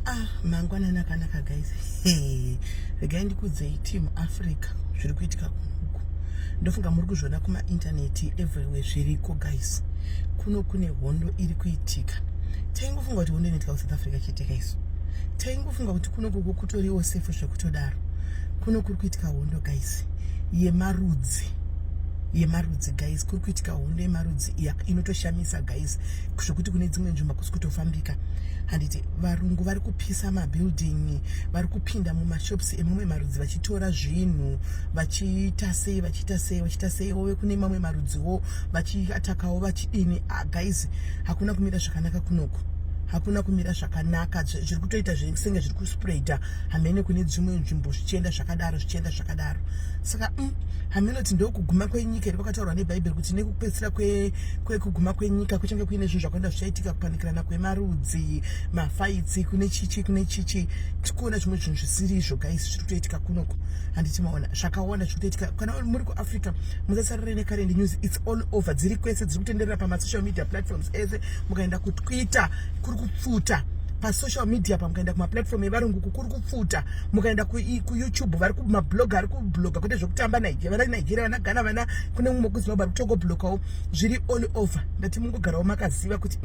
Ah, mangwanani akanaka guys. Hey, regai ndikudzei team Africa zviri kuitika kunoku. Ndofunga muri kuzviona kuma internet everywhere zviriko guys. Kuno kune hondo iri kuitika. Taingofunga kuti hondo inoitika kuSouth Africa chete guys. Taingofunga kuti kuno kuko kutoriwo safe zvekutodaro. Kuno kuri kuitika hondo guys yemarudzi yemarudzi guys kuri kuitika hondo yemarudzi inotoshamisa guys zvekuti kune dzimwe nzvimbo hakusi kutofambika handiti varungu vari kupisa mabuilding vari kupinda mumashops emamwe marudzi vachitora zvinhu vachiita sei vachiita sei vachiita sei ove kune mamwe marudziwo vachiatakawo vachidini ah, guys hakuna kumira zvakanaka kunoku hakuna kumira zvakanaka zviri kutoita senge zviri kuspreada hamene kune dzimwe nzvimbo zvichienda zvakadaro zvichienda zvakadaro saka hameno kuti ndokuguma kwenyika here kwakataurwa nebhaibheri kuti nekupedzisira kwekuguma kwenyika kuchange kuine zvinhu zvakawanda zvichaitika kupanikirana kwemarudzi mafaitsi kune chichi kune chichi tikuona zvimwe zvinhu zvisiri izvo guys zviri kutoitika kunoko handiti maona zvakawanda zviri kutoitika kana muri kuafrica musasarire necurrent news its all over dziri kwese dziri kutenderera pamasocial media platforms ese mukaenda kutwitter kuri kupfuta pasocial media pamukaenda kumaplatform evarungu kukuri kupfuta mukaenda kuyoutube vari kumablog ari kubloga kwete zvekutamba vana nigeria vana ghana vana kune mumwe kuzimbabwe ari kutongoblokawo zviri all over ndati mungogarawo makaziva kuti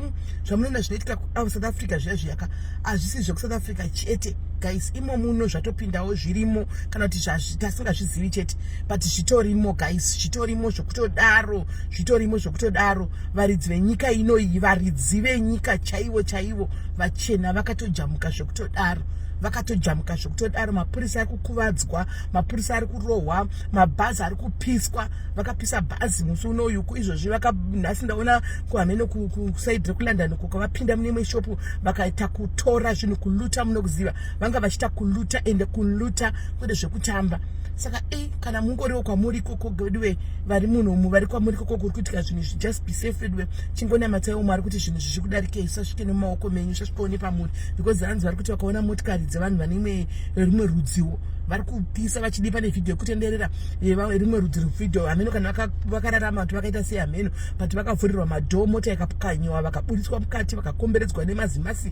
zvamunoona zvinoitika kusouth africa zviya zviyaka hazvisi zvekusouth africa chete guys imo muno zvatopindawo zvirimo kana kuti tasingazvizivi chete but zvitorimo guys zvitorimo zvekutodaro zvitorimo zvekutodaro varidzi venyika inoyi varidzi venyika chaivo chaivo vachena vakatojamuka zvekutodaro vakatojamuka zvekutodaro mapurisa ari kukuvadzwa mapurisa ari kurohwa mabhazi ari kupiswa vakapisa bhazi musi unoyu izvozvi nhasi ndaona kuhameno kusaidi rekulondon uko kwavapinda mune imwe shopu vakaita kutora zvinhu kuluta munokuziva vanga vachiita kuluta ende kuluta kwete zvekutamba saka e kana mungoriwo kwamuri ikoko veduwe vari munhu umu vari kwamuri ikoko kuri kuitika zvinhu izvi just be safe veduwe chingonamataiwo mwari kuti zvinhu zvichi kudarikei zvisasvike nemumaoko menyu zvisasvikewo nepamuri because hanzi vari kuti vakaona motikari dzevanhu vane imwe rimwe rudziwo vari kupisa vachidi pane vhidhiyo yekutenderera rimwe rudzi rwevhidhiyo hameno kana vakararama kuti vakaita sei hameno but vakavhurirwa madhoo mota ikapwanyiwa vakaburitswa mukati vakakomberedzwa nemazimasi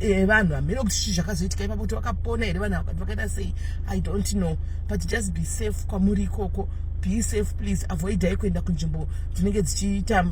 evanhu hameno kuti chii zvakazoitika ipapo kuti vakapona here vanhu ava vakaita sei i don't know but just be safe kwamuri ikoko be safe please avoidai kuenda kunzvimbo dzinenge dzichiita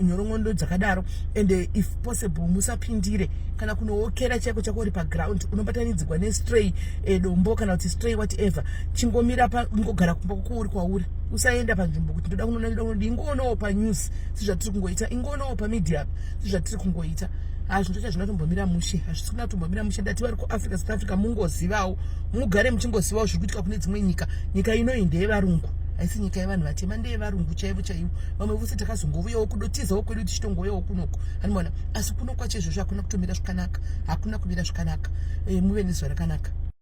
nyorongondo dzakadaro and if possible musapindire kana kunookera chaiko chako uri paground unobatanidzigwa nestray dombo kana kuti stray whatever chingomira ingogara kumba kwako uri kwauri usaenda panzvimbo kuti ndoda kunoona ndoda kunodi ingoonawo panews sezvatiri kungoita ingoonawo pamedia sezvatiri kungoita hazvinhu zvacho hazvina kutombomira mushe hazvisi kuna kutombomira mushe ndati vari kuafrica south africa mungozivawo mugare muchingozivawo zviri kuitika kune dzimwe nyika nyika inoyi ndeyevarungu haisi nyika yevanhu vatema ndeyevarungu chaivo chaivo vamwe vose takazongovuyawo kudotizawo kwedu tichitongouyawo kunoko anoona asi kuno kwacho izvozvo hakuna kutomira zvakanaka hakuna kumira zvakanaka e, muve nezuva rakanaka.